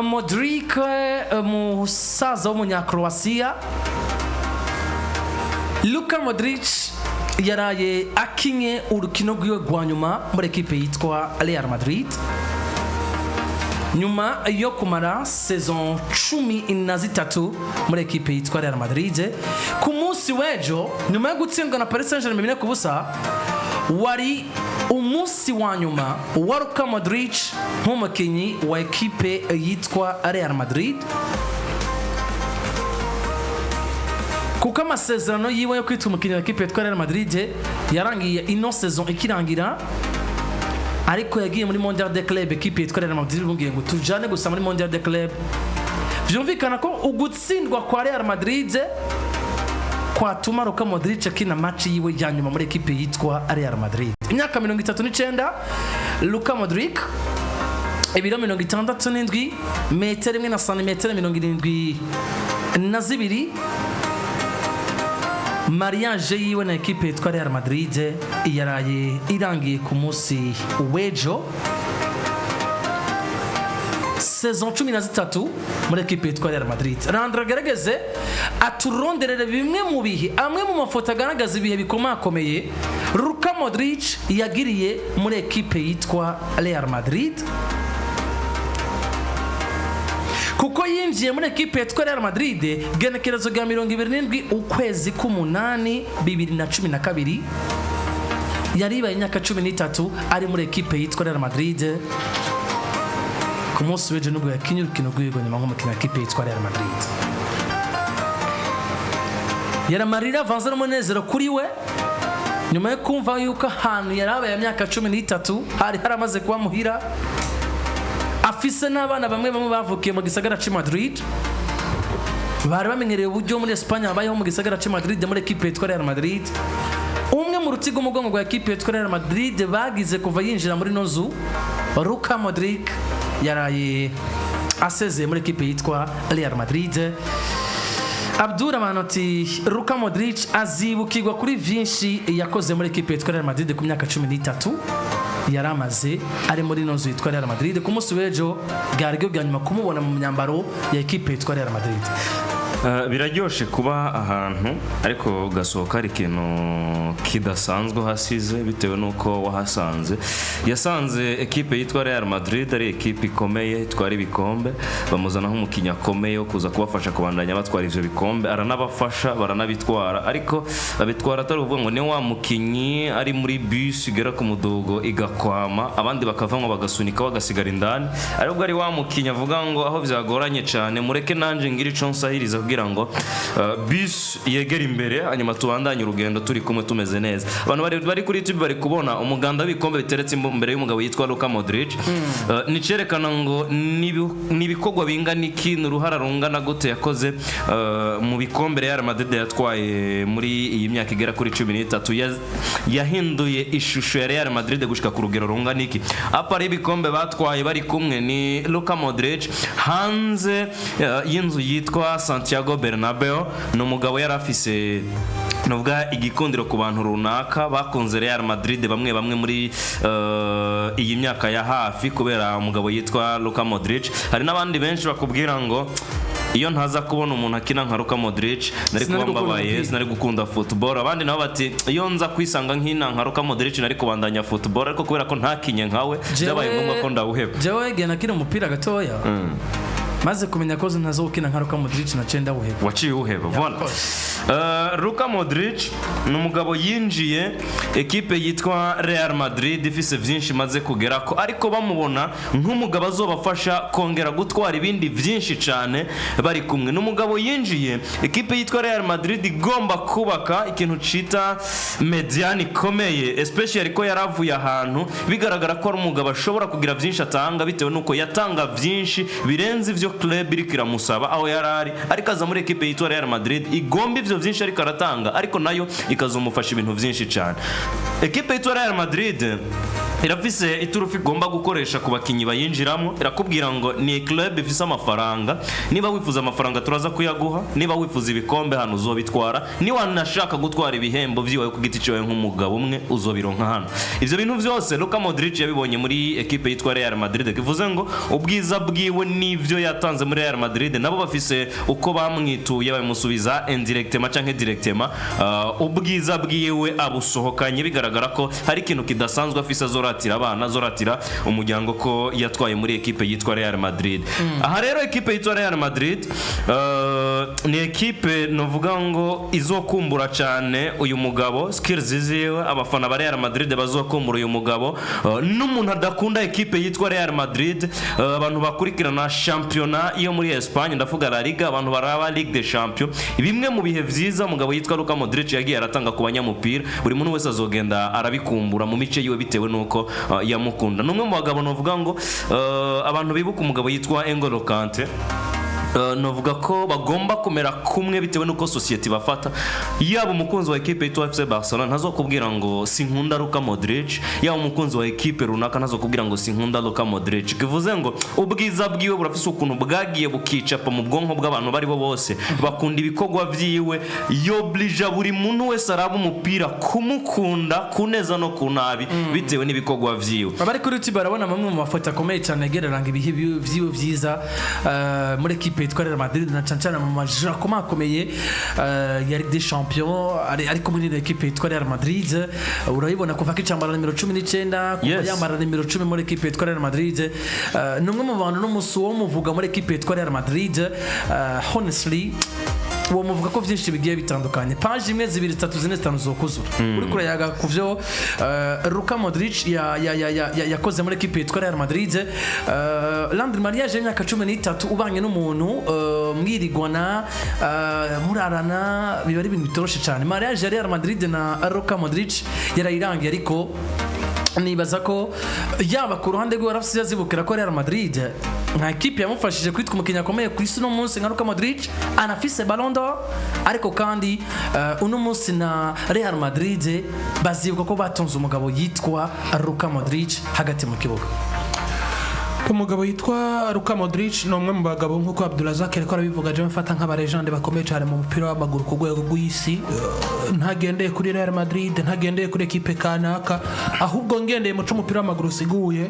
Modric, umusaza w'umunyakroasiya Luka Modric, yaraye akinye urukino rwiwe rwa nyuma muri ekipe yitwa Real Madrid nyuma yo kumara saison 13 muri ekipe yitwa Real Madrid. Ku munsi w'ejo, nyuma yo gutsindwa na Paris Saint-Germain 4-0, wari umunsi wa nyuma wa Luka Modric nk'umukinnyi wa ekipe yitwa Real Madrid, kuko amasezerano yiwe yo kwitwa umukinnyi wa ekipe yitwa Real Madrid yarangiye ino saison ikirangira. Ariko yagiye muri Mondial de Club, ekipe yitwa Real Madrid bumubwiye ngo tujane gusa muri Mondial de Club. Vyumvikana ko ugutsindwa kwa Real Madrid kwatuma Luka Modric akina match yiwe ya nyuma muri ekipe yitwa Real Madrid. Imyaka 39, Luka Modric, ibiro 67, metero imwe na santimetero 72. Mariage yiwe na ekipe yitwa Real Madrid yaraye irangiye ku munsi w'ejo. Saison 13 muri ekipe yitwa Real Madrid. Randra agerageze aturonderere bimwe mu bihe, amwe mu mafoto agaragaza ibihe bikomakomeye Luka Modric yagiriye muri ekipe yitwa Real Madrid, kuko yinjiye muri ekipe yitwa Real Madrid genekerezo rya 27 ukwezi k'umunani 2012. Yaribaye imyaka 13 ari muri ekipe yitwa Real Madrid. Ku munsi w'ejo nubwo yakinye urukino rw'iwe nyuma nk'umukinnyi wa ekipe yitwa Real Madrid. Yari amarira avanze n'umunezero kuri we nyuma yo kumva yuko ahantu yari abaye imyaka 13 hari haramaze kuba muhira, afise n'abana bamwe bamwe bavukiye mu gisagara cy'i Madrid, bari bamenyereye uburyo muri Espagne babayeho mu gisagara cy'i Madrid muri ekipe yitwa Real Madrid. Umwe mu rutigo umugongo rwa ekipe yitwa Real Madrid bagize kuva yinjira muri ino nzu, Luka Modric, yaraye asezeye muri ekipe yitwa Real Madrid. Abdul Amanoti, Luka Modric azibukirwa kuri vyinshi yakoze muri ekipe yitwa Real Madrid ku myaka 13 yari amaze ari muri ino nzu yitwa Real Madrid. Ku munsi w'ejo bwari bwo bwa nyuma kumubona mu myambaro ya ekipe yitwa Real Madrid. Biraryoshe kuba ahantu ariko ugasohoka hari ikintu kidasanzwe uhasize bitewe n'uko wahasanze. Yasanze ekipe yitwa Real Madrid ari ekipe ikomeye itwara ibikombe, bamuzana nk'umukinnyi akomeye wo kuza kubafasha kubandanya batwara ivyo bikombe, aranabafasha baranabitwara. Ariko babitwara atari ukuvuga ngo ni wa mukinnyi ari muri bus igera ku mudugo igakwama, abandi bakavamo bagasunika bagasigara indani, ariko ari wa mukinnyi avuga ngo aho byagoranye cyane mureke nanje ngire ico nsahiriza kugira ngo bus yegere imbere, hanyuma tubandanye urugendo turi kumwe tumeze neza. Abantu bari kuri YouTube bari kubona umuganda w'ibikombe biteretse imbere y'umugabo yitwa Luka Modric. Ni cerekana ngo ni ibikorwa bingana iki, ni uruhara rungana gute yakoze mu bikombe Real Madrid yatwaye muri iyi myaka igera kuri 13. Yahinduye ishusho ya Real Madrid gushika ku rugero rungana iki? Apa ari ibikombe batwaye bari kumwe ni Luka Modric hanze y'inzu yitwa Santiago Bernabeu. Ni umugabo yari afise nuvuga igikundiro ku bantu runaka bakunze Real Madrid, bamwe bamwe muri iyi myaka ya hafi kubera umugabo yitwa Luka Modric. Hari n'abandi benshi bakubwira ngo iyo ntaza kubona umuntu akina nka Luka Modric nari Sinari kuba gukunda mbabaye, umupira. Sinari gukunda football. Abandi nabo bati iyo nza kwisanga nkina nka Luka Modric nari kubandanya football, ariko kubera ko ntakinye nkawe byabaye ngombwa ko ndawuheba. Jewe igihe nakina umupira gatoya, maze kumenya ko ntazokina nka Luka Modric, naciye ndawuheba. Waciye uheba, voilà. Luka Modric ni umugabo yinjiye ekipe yitwa Real Madrid ifise vyinshi imaze kugerako, ariko bamubona nk'umugabo azobafasha kongera gutwara ibindi vyinshi cane bari kumwe. Ni umugabo yinjiye ekipe yitwa Real Madrid igomba kubaka ikintu cita médiane ikomeye, especially ko yaravuye ahantu bigaragara ko ari umugabo ashobora kugira vyinshi atanga bitewe n'uko yatanga vyinshi birenze ivyo club iriko iramusaba aho yari ari. Ariko aza muri ekipe yitwa Real Madrid igomba ivyo vyinshi ariko aratanga, ariko nayo ikazomufasha ibintu vyinshi cyane. Ekipe yitwa Real Madrid Irafise iturufu igomba gukoresha ku bakinyi bayinjiramo. Irakubwira ngo ni club ifise amafaranga, niba wifuza amafaranga turaza kuyaguha, niba wifuza ibikombe hano uzobitwara, niba wanashaka gutwara ibihembo vyiwawe ku giti ciwawe nk'umugabo umwe uzobironka hano. Ivyo bintu vyose Luka Modric yabibonye muri ekipe yitwa Real Madrid. Bivuze ngo ubwiza bwiwe n'ivyo yatanze muri Real Madrid, nabo bafise uko bamwituye, babimusubiza indirectement canke directement. Ubwiza bwiwe abusohokanye bigaragara ko hari ikintu kidasanzwe afise, azoratira abana, azoratira umuryango ko yatwaye muri ekipe yitwa Real Madrid. Aha rero ekipe yitwa Real Madrid ni ekipe novuga ngo izokumbura cyane uyu mugabo, skills ziwe. Abafana ba Real Madrid bazokumbura uyu mugabo, n'umuntu adakunda ekipe yitwa Real Madrid, abantu bakurikirana shampiyona yo muri Espagne, ndavuga La Liga, abantu baraba Ligue des Champions, bimwe mu bihe vyiza umugabo yitwa Luka Modric yagiye aratanga ku banyamupira, buri muntu wese azogenda arabikumbura mu mice yiwe bitewe nuko yamukunda. Ni umwe mu bagabo novuga ngo abantu bibuka umugabo yitwa N'Golo Kante, novuga ko bagomba kumera kumwe bitewe n'uko sosiyete bafata. Yaba umukunzi wa ekipe yitwa FC Barcelona ntazokubwira ngo sinkunda Luka Modric, yaba umukunzi wa ekipe runaka ntazokubwira ngo sinkunda Luka Modric. Bivuze ngo ubwiza bwiwe burafise ukuntu bwagiye bukicapa mu bwonko bw'abantu bari bo bose, bakunda ibikorwa vyiwe, yoblija buri muntu wese araba umupira kumukunda ku neza no ku nabi bitewe n'ibikorwa vyiwe. Abari kuri YouTube barabona amwe mu mafoto akomeye cyane agereranga ibihe vyiwe vyiza muri ekipe yitwa Real Madrid, na cyane cyane mu majoro akomakomeye ya Ligue des Champions ari kumwe n'iyo ekipe yitwa Real Madrid. Urabibona kuva akicambara nimero 19, kuva yambara nimero 10 muri ekipe yitwa Real Madrid. Ni umwe mu bantu n'umunsi wo muvuga muri ekipe yitwa Real Madrid, honestly uwo muvuga ko byinshi bigiye bitandukanye, paji imwe, zibiri, zitatu, zine, zitanu zokuzura uri kurayaga ku byo Luka Modric yakoze muri ekipe yitwa Real Madrid. Landry, mariage y'imyaka 13, ubanye n'umuntu, mwirigwana, murarana, biba ari ibintu bitoroshe cyane. Mariage ya Real Madrid na Luka Modric yarayirangiye, ariko nibaza ko yaba ku ruhande rwe warafise yazibukira ko Real Madrid nka ekipe yamufashije kwitwa umukinnyi akomeye ku isi uno munsi nka Luka Modric, anafise Ballon d'Or. Ariko kandi uno munsi na Real Madrid bazibuka ko batunze umugabo yitwa Luka Modric hagati mu kibuga. Umugabo yitwa Luka Modric ni umwe mu bagabo, nk'uko Abdulrazak ariko arabivuga, je mfata nk'aba légende bakomeye cyane mu mupira w'amaguru ku rwego rw'isi. Ntagendeye kuri Real Madrid, ntagendeye kuri ekipe kanaka, ahubwo ngendeye mu c'umupira w'amaguru usiguye.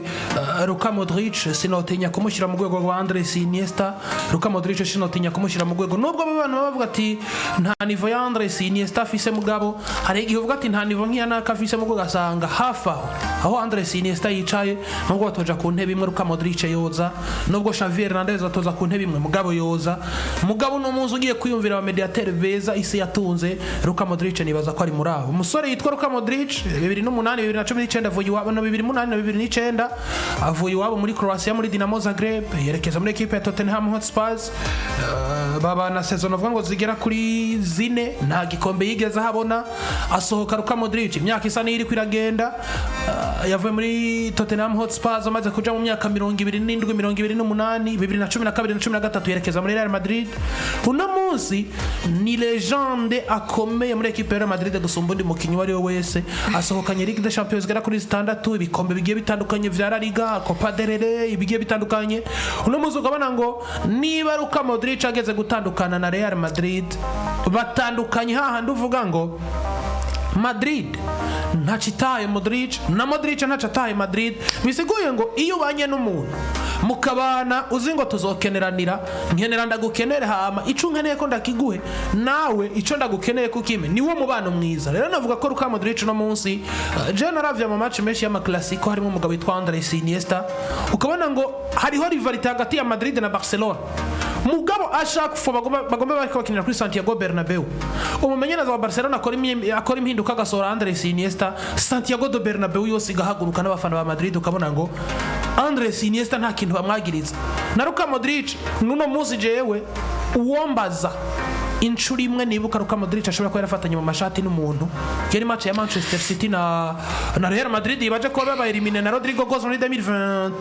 Luka Modric sinotinya kumushyira mu rwego rwa Andres Iniesta. Luka Modric sinotinya kumushyira mu rwego, nubwo abo bantu baba bavuga ati nta niveau ya Andres Iniesta afise, mugabo hari igihe uvuga ati nta niveau nk'iya naka afise, mugabo ugasanga hafi aho aho Andres Iniesta yicaye, nubwo batoja ku ntebe imwe, Luka Modric yoza, nubwo Xavi Hernandez batoza ku ntebe imwe, mugabo yoza. Mugabo uno munsi ugiye kwiyumvira aba médiateur beza isi yatunze, Luka Modric nibaza ko ari muri abo. Umusore yitwa Luka Modric, 2008, 2019 avuye iwabo, no 2008 na 2009 avuye iwabo muri Croatia muri Dinamo Zagreb, yerekeza muri ekipe ya Tottenham Hotspurs. Baba na saison avuga ngo zigera kuri zine nta gikombe yigeze ahabona. Asohoka Luka Modric imyaka isa n'iri kwiragenda. Yavuye muri Tottenham Hotspurs amaze kuja mu myaka 27, 28, 2012 na 13 yerekeza muri Real Madrid. Uno munsi ni légende akomeye muri ekipe ya Real Madrid gusumba undi mukinnyi uwo ari we wese. Asohokanye Ligue des Champions zigera kuri zitandatu, ibikombe bigiye bitandukanye vya La Liga, Copa del Rey bigiye bitandukanye. Uno munsi ukabona ngo niba Luka Modric ageze gutandukana na Real Madrid, batandukanye hahandi uvuga ngo Madrid ntaco itaye Modric na Modric ntaco ataye Madrid. Bisiguye ngo iyo ubanye n'umuntu, mukabana uzi ngo tuzokeneranira, nkenera ndagukenere, hama ico nkeneye ko ndakiguhe, nawe ico ndagukeneye ko ukime, niwo mubano mwiza. Rero navuga ko Luka Modric uno munsi, je naravye ama match menshi y'ama Clasico harimo umugabo witwa Andres Iniesta, ukabona ngo hariho rivalité hagati ya Madrid na Barcelona, mugabo ashaka ufu bagomba bariko bakinira kuri Santiago Bernabeu, umumenyereza wa Barcelona akora impinduka agasohora Andres Iniesta, Santiago do Bernabeu yose igahaguruka n'abafana ba Madrid, ukabona ngo Andres Iniesta nta kintu bamwagiriza. Na Luka Modric nuno munsi, jewe uwombaza inshuro imwe nibuka Luka Modric ashobora kuba yarafatanye mu mashati n'umuntu, yari match ya Manchester City na Real Madrid baje kuba babaye éliminé na Rodrigo Goes muri 2020,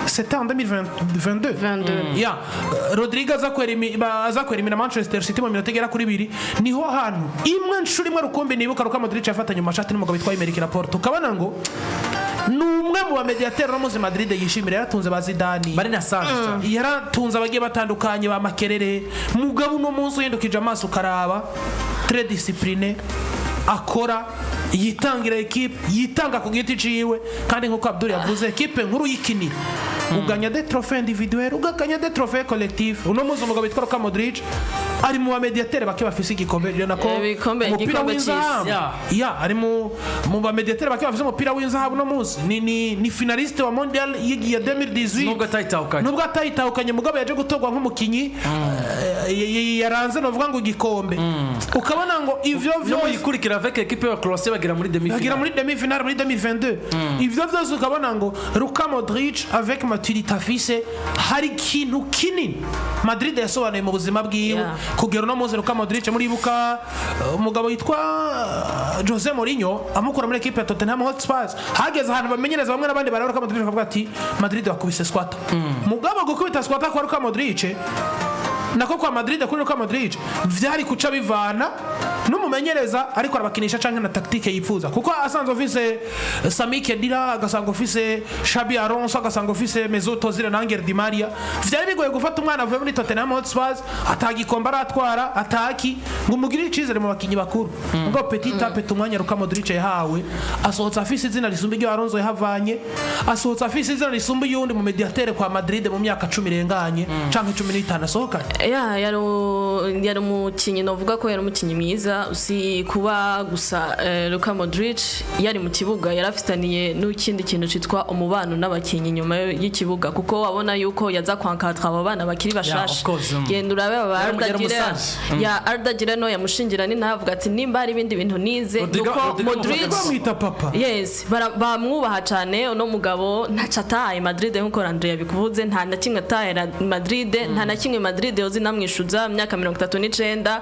c'était en 2022. 22. Ya Rodrigo aza kwerimina Manchester City mu minota igera kuri ibiri. Niho hantu imwe nshuro imwe rukumbi nibuka Luka Modric yafatanye mu mashati n'umugabo witwa Aymeric Laporte, ukabona ngo Ni umwe mu ba médiateur no muzi Madrid yishimira. Yaratunze ba Zidane, bari na sage cyane. Yaratunze abagiye batandukanye ba Makerere. Mugabo uno munsi uhindukije amaso ukaraba, très discipliné, akora, yitangira équipe, yitanga ku giti ciwe. Kandi nk'uko Abdul yavuze, équipe nkuru yikinira uganya des trophées individuels, ugaganya des trophées collectifs. Uno munsi umugabo witwa Luka Modric ari mu ba médiateur bake bafise igikombe nako umupira igikombe w'inzahabu. c'isi. Ya, ari mu ba médiateur bake bafise umupira w'inzahabu. Uno munsi ni finaliste wa mondial y'igiye 2018. Nubwo atayitahukanye. Nubwo atayitahukanye, mugabo yaje gutorwa nk'umukinyi yaranze, novuga ngo igikombe, ukabona ngo ivyo no vyose muyikurikira avec équipe ya Croatie bagera muri demi. Bagera muri demi finale muri 2022. Ivyo vyose ukabona ngo Luka Modric, avec maturité afise, hari ikintu kinini Madrid yasobanuye mu buzima bwiwe. Kugera uno munsi Luka Modric, muribuka umugabo yitwa Jose Mourinho amukura muri équipe ya Tottenham Hotspur, hageze ahantu bamenyereza bamwe n'abandi bareba Luka Modric bakavuga ati: "Madrid bakubise squat." Mugabo gukubita squat kwa Luka Modric, nako kwa Madrid kuri Luka Modric, vyari kuca bivana n'umumenyereza ariko arabakinisha canke na tactique yifuza, kuko asanzwe ufise Sami Khedira, agasanga ufise Xabi Alonso, agasanga ufise Mesut Ozil na Angel Di Maria, vyari bigoye gufata umwana avuye muri Tottenham Hotspur, atagikombe aratwara, ataki ngo umugirire icizere mu bakinyi bakuru. Ngo petit à petit, umwanya Luka Modric yahawe, asohotse afise izina risumba iryo Alonso yahavanye, asohotse afise izina risumba iyundi mu médiateur kwa Madrid mu myaka 10 irenganye canke 15 asohokanye. Ya, yari umukinnyi, novuga ko yari umukinnyi mwiza. Si kuba gusa Luka Modric yari mu kibuga, yarafitaniye n'ikindi kintu cyitwa umubano n'abakinnyi nyuma y'ikibuga, kuko wabona yuko yaza kwankatra abo bana bakiri bashasha. Of course. Genda urabe aba Yari Arda Güler. umusaje. Ya, Arda Güler no yamushingira ni navuga ati nimba hari ibindi bintu nize nuko Rodrigo. Modric Bamwita papa. Yes, bamwubaha cyane. Uno mugabo ntaco atahaye Madrid, nkuko Landry yabikuvuze, nta na kimwe atahaye Madrid, nta na kimwe Madrid yozi namwishuza. Imyaka 39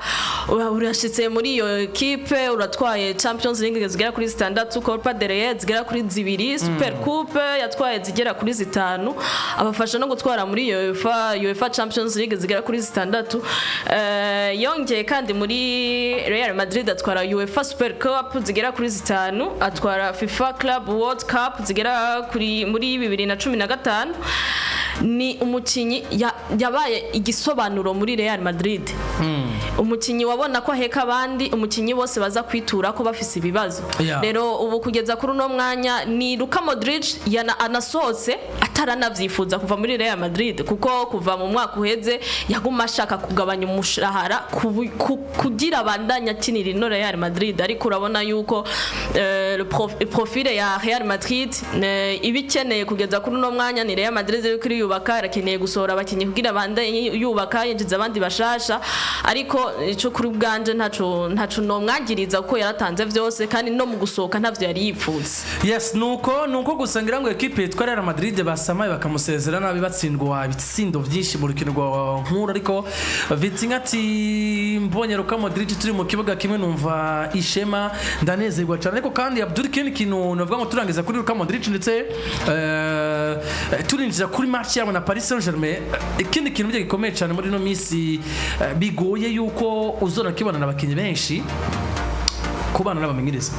urashitse muri iyo kipe, uratwaye Champions League zigera kuri zitandatu, Copa del Rey zigera kuri zibiri, Super Coupe yatwaye zigera kuri zitanu, abafasha no gutwara muri UEFA Champions League zigera kuri zitandatu. Yongeye kandi muri Real Madrid atwara UEFA Super Cup zigera kuri zitanu, atwara FIFA Club World Cup zigera kuri muri 2015. Ni umukinyi yabaye igisobanuro muri Real Madrid, umukinyi wabona ko aheka abandi, umukinyi bose baza kwitura ko bafise ibibazo. Rero ubu kugeza kuri uno mwanya ni Luka Modric anasohotse ataranavyifuza kuva muri Real Madrid, kuko kuva mu mwaka uheze yaguma ashaka kugabanya umushahara kugira abandanye akinira ino Real Madrid. Ariko urabona yuko le profil ya Real Madrid iba ikeneye kugeza kuri uno mwanya ni Real Madrid iriko iriyubaka, irakeneye gusohora abakinyi kugira abandanye yubaka, yinjiza abandi bashasha. Ariko ico kuri bwanje ntaco nomwangiriza, kuko yaratanze vyose, kandi no mu gusohoka ntavyo yari yipfuza. Yes, nuko gusa ngira ngo ekipe yitwa Real Madrid basamaye bakamusezera nabi, batsindwa ibitsindo byinshi mu rukino rwa nkuru. Ariko Vitinha ati: "Mbonye Luka Modric turi mu kibuga kimwe numva ishema, ndanezerwa cyane." Ariko kandi Abdul, ikindi kintu navuga ngo turangiza kuri Luka Modric ndetse turinjira kuri match yabo na Paris Saint-Germain, ikindi kintu burya gikomeye cyane muri ino minsi, bigoye yuko uzora kibona n'abakinnyi benshi, kubana n'abamenyereza.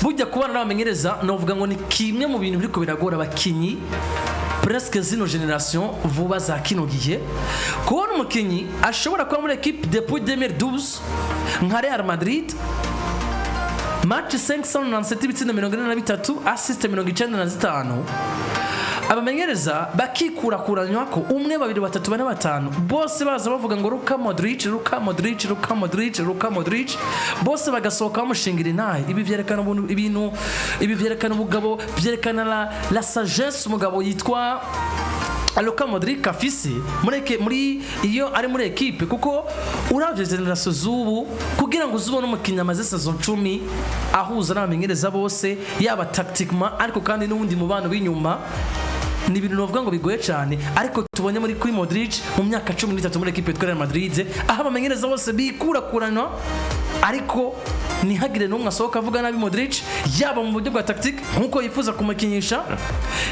Burya kubana n'abamenyereza novuga ngo ni kimwe mu bintu biriko biragora abakinyi presque zino génération vuba za kino gihe. Kubona umukinyi ashobora kuba muri équipe depuis 2012 nka Real Madrid, match 597, ibitsindo 43, assist 95, abamenyereza bakikurakuranywa ko umwe, babiri, batatu, bane, batanu, bose baza bavuga ngo Luka Modric, Luka Modric, Luka Modric, Luka Modric, bose bagasohoka bamushingira intahe. Ibi vyerekana ibintu, ibi vyerekana ubugabo, vyerekana la sagesse umugabo yitwa Luka Modric afise muri iyo ari muri ekipe, kuko uravye génération z'ubu, kugira ngo uzubone umukinnyi amaze saison 10 ahuza n'abamenyereza bose, yaba tactiquement ariko kandi n'ubundi mubano w'inyuma, ni ibintu navuga ngo bigoye cyane. Ariko tubonye muri kuri Modric mu myaka 13 muri ekipe yitwa Real Madrid, aho abamenyereza bose bikurakuranwa. Ariko ntihagire n'umwe asohoka avuga nabi Modric, yaba mu buryo bwa tactique nk'uko yifuza kumukinisha,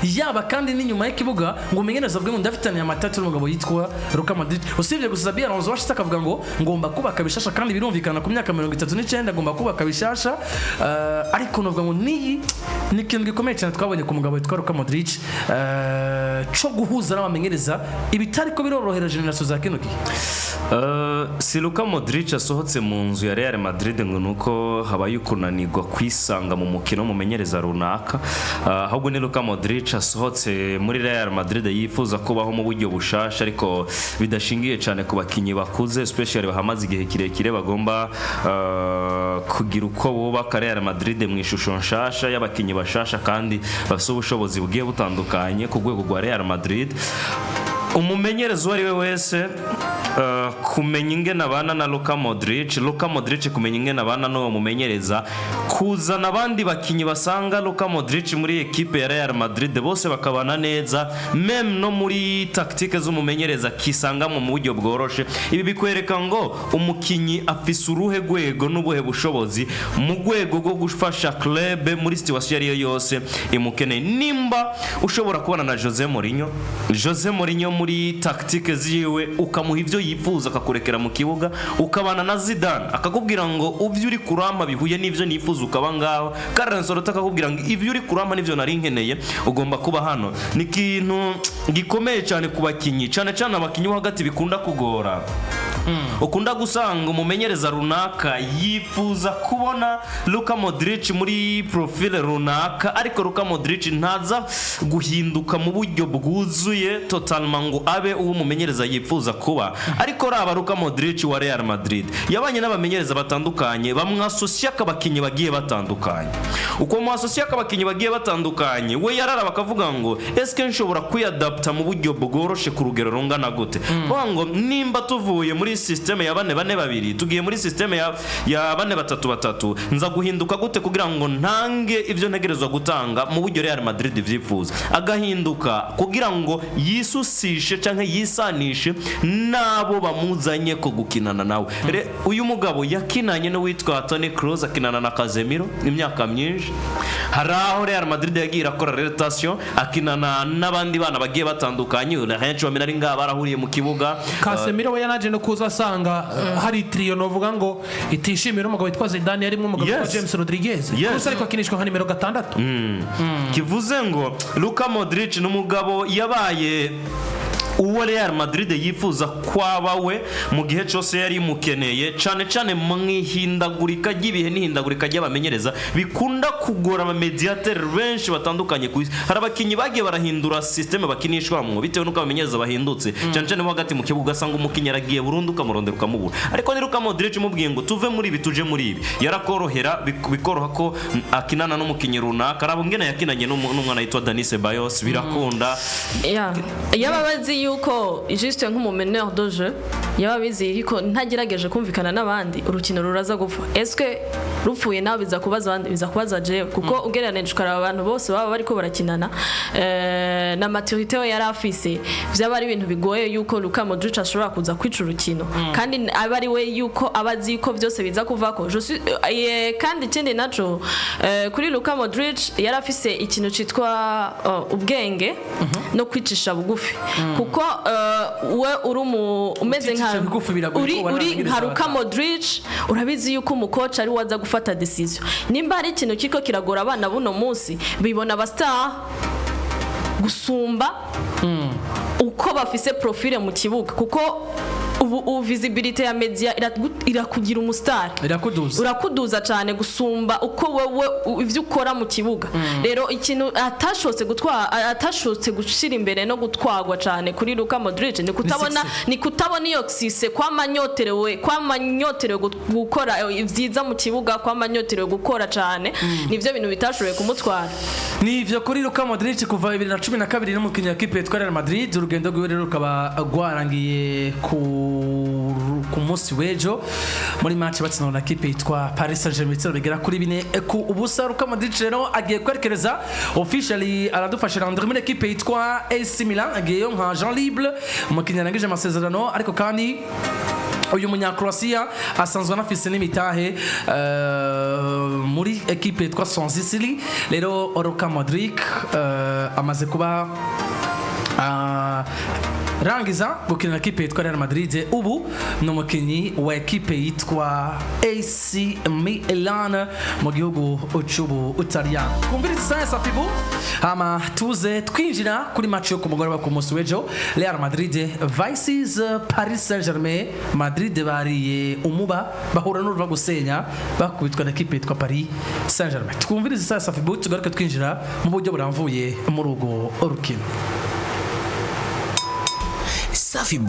yaba kandi n'inyuma y'ikibuga, ngo umenyereze avuge ngo ndafitaniye amatati n'umugabo yitwa Luka Modric. Usibye gusa Xabi Alonso washitse akavuga ngo ngomba kubaka bishasha, kandi birumvikana, ku myaka 39 agomba kubaka bishasha. Ariko novuga ngo niyi ni ikintu gikomeye cyane twabonye ku mugabo witwa Luka Modric, co guhuza n'abamenyereza ibitari ko birorohera génération za kino gihe. Si Luka Modric asohotse mu nzu ya Real Madrid ngo nuko habaye ukunanirwa kwisanga mu mukino w'umumenyereza runaka, ahubwo ni Luka Modric asohotse muri Real Madrid yifuza kubaho mu buryo bushasha, ariko bidashingiye cyane ku bakinnyi bakuze, especially bahamaze igihe kirekire, bagomba kugira uko bubaka Real Madrid mu ishusho nshasha y'abakinnyi bashasha kandi bafite ubushobozi bugiye butandukanye ku rwego rwa Real Madrid. Umumenyereza uwo ari we wese, kumenya ingene abana na Luka Modric, Luka Modric kumenya ingene abana n'uwo mumenyereza, kuzana abandi bakinyi basanga Luka Modric muri ekipe ya Real Madrid bose bakabana neza, même no muri tactique z'umumenyereza kisangamo mu buryo bworoshe. Ibi bikwereka ngo umukinyi afise uruhe rwego n'ubuhe bushobozi mu rwego rwo gufasha club muri situation ariyo yose imukeneye. Nimba ushobora kubana na Jose Mourinho, Jose Mourinho muri tactique ziwe ukamuha ivyo yifuza akakurekera mu kibuga, ukabana na Zidane akakubwira ngo uvyo uri kurampa bihuye n'ivyo nifuza, ukaba ngaho, Carlo Ancelotti akakubwira ngo ivyo uri kurampa nivyo nari nkeneye, ugomba kuba hano, ni ikintu gikomeye cyane ku bakinyi, cyane cyane abakinyi bo hagati bikunda kugora. Ukunda gusanga umumenyereza runaka yifuza kubona Luka Modric muri profile runaka, ariko Luka Modric ntaza guhinduka mu buryo bwuzuye totalement ngo abe uwo umumenyereza yifuza kuba. Ariko raba Luka Modric wa Real Madrid, yabanye n'abamenyereza batandukanye bamwasosiye abakinnyi bagiye batandukanye. Uko mwasosiye abakinnyi bagiye batandukanye, we yarara bakavuga ngo eske nshobora kwiyadapta mu buryo bworoshe ku rugero rungana gute? Kuvuga ngo nimba tuvuye muri système ya 4-4-2 tugiye muri système ya 4-3-3, nza guhinduka gute kugira ngo ntange ibyo ntegerezwa gutanga mu buryo Real Madrid vyifuza? Agahinduka kugira ngo yisusishe canke yisanishe n'abo bamuzanye ko gukinana nawe. Uyu mugabo yakinanye n'uwitwa Toni Kroos, akinana na Casemiro imyaka myinshi. Hari aho Real Madrid yagiye irakora rotation, akinana n'abandi bana bagiye batandukanye, henshi bamena ari ngaha barahuriye mu kibuga. Casemiro we yanaje no kuza asanga hari trio novuga ngo itishimira umugabo witwa Zidane, yarimo umugabo witwa James Rodriguez. Gusa ariko akinishwa nka nimero 6. Kivuze ngo Luka Modric ni umugabo yabaye uwo Real Madrid yifuza kwaba we mu gihe cyose yari imukeneye, cyane cyane mu ihindagurika ry'ibihe n'ihindagurika ry'abamenyereza bikunda kugora abamediateri benshi batandukanye ku isi. Hari abakinnyi bagiye barahindura système bakinishwamwo bitewe n'uko abamenyereza bahindutse, cyane cyane mo hagati mu kibuga, ugasanga umukinnyi aragiye burundu, ukamurondera ukamubura. Ariko ni Luka Modric umubwiye ngo tuve muri ibi tuje muri ibi, yarakorohera, bikoroha ko akinana n'umukinnyi runaka. Arabo ngene yakinanye n'umwana yitwa Dani Ceballos birakunda. Ya, yaba bazi yuko juste nk'umumeneur de jeu, yaba bizi yuko ntagerageje kumvikana n'abandi urukino ruraza gupfa. Eske rupfuye nawe biza kubaza abandi, biza kubaza jewe, kuko ugereranije ukaraba abantu bose baba bariko barakinana, na maturité we yari afise, vyaba ari ibintu bigoye yuko Luka Modric ashobora kuza kwica urukino kandi aba ari we yuko aba azi yuko byose biza kuvako. Je suis kandi ikindi naco, kuri Luka Modric yari afise ikintu citwa ubwenge no kwicisha bugufi, kuko we uri umeze nka Kwicisha bugufi biragoye uri ko uri banabwiriza nka Luka batanu. Modric, urabizi yuko umukoci ari we aza gufata decision. Nimba hari ikintu kiriko kiragora abana buno munsi, bibona aba star gusumba uko bafise profile mu kibuga, kuko ubu visibilité ya media irakugira umustar, irakuduza. Urakuduza cyane gusumba uko wowe ivyo ukora mu kibuga. Rero ikintu atashotse gutwara, atashotse gushira imbere no gutwagwa cyane kuri Luka Modric ni kutabona success. Ni kutabona iyo succès, kwamanyoterewe gukora ibyiza mu kibuga, kwamanyoterewe gukora cyane. Nivyo bintu bitashoboye kumutwara. Ni ivyo kuri Luka Modric kuva 2012 n'umukinnyi wa kipe yitwa Real Madrid. Urugendo rwiwe rero rukaba rwarangiye ku munsi w'ejo muri match batsinda na kipe yitwa Paris Saint-Germain ibitego bigera kuri 4-0. Luka Modric rero agiye kwerekereza officially, aradufasha Landry, muri ekipe yitwa AC Milan. Agiyeyo nka agent libre, umukinnyi arangije amasezerano, ariko kandi Uyu munyakroatia asanzwe anafise n'imitahe muri ekipe yitwa Swansea City. Rero Luka Modric amaze kuba rangiza gukinira ekipe yitwa Real Madrid. Ubu ni umukinnyi wa ekipe yitwa AC Milan mu gihugu c'Ubutaliyano. Twumvirize isaha Safibu, hama tuze twinjira kuri match yo ku mugoroba, ku munsi w'ejo, Real Madrid vs Paris Saint-Germain. Madrid bariye umuba, bahura n'uruva gusenya, bakubitwa na ekipe yitwa Paris Saint-Germain. Twumvirize isaha Safibu, tugaruke twinjira mu buryo buramvuye muri urwo rukino. Safi.